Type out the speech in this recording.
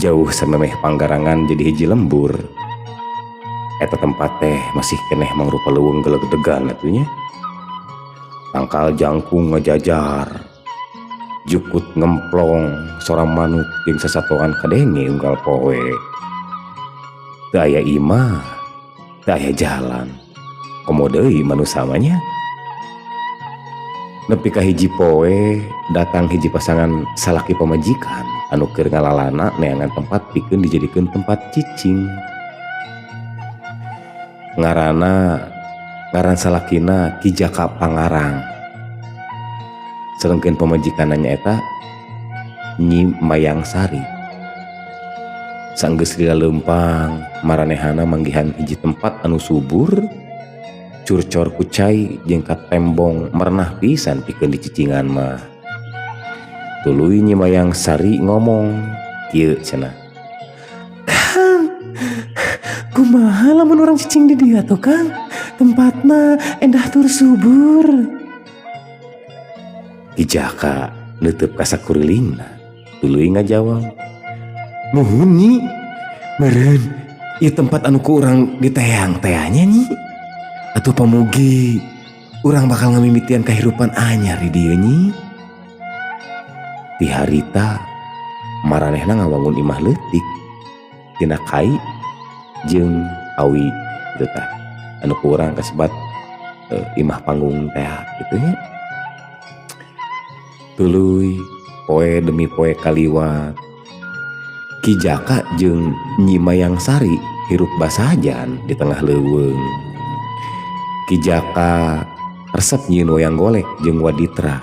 Jauh samemeh panggarangan jadi hiji lembur. Eta tempat teh masih keneh mangrupa leuweung gelegdegan atuh nya. Tangkal jangkung ngajajar, jukut ngemplong, sora manuk jeung sasatoan kadenge unggal poe. Teu aya imah, teu aya jalan. Komo deui manusa mah nya. Nepi ka hiji poe datang hiji pasangan salaki pamajikan anu keur ngalalana neangan tempat pikeun dijadikeun tempat cicing. Ngaranna ngaran salakina Ki Jaka Pangarang. Sedengkeun pamajikanna nyaeta Nyi Mayang Sari. Sanggeus lila leumpang maranehana manggihan hiji tempat anu subur, curcor ku cai jeung katembong merenah pisan pikeun dicicingan mah. Tuluy Nyi Mayang Sari ngomong kieu cenah. "Kang, kumaha lamun urang cicing di dieu atuh, Kang? Tempatna endah tur subur." Ki Jaka neuteub ka sakurilingna, tuluy ngajawab, "Muhun, Nyi, meureun ieu tempat anu ku urang diteang tea nya, Nyi. Atuh pamugi urang bakal ngamimitian kahirupan anyar di dieu, Nyi." Ti harita maranehna ngawangun imah leutik tina kai jeung awi kitu tah, anu ku urang kasebat imah panggung tea kitu nya. Tuluy poe demi poe kaliwat, Ki Jaka jeung Nyi Mayang Sari hirup basajan di tengah leuweung. Ki Jaka resep nyieun wayang golek jeung waditra.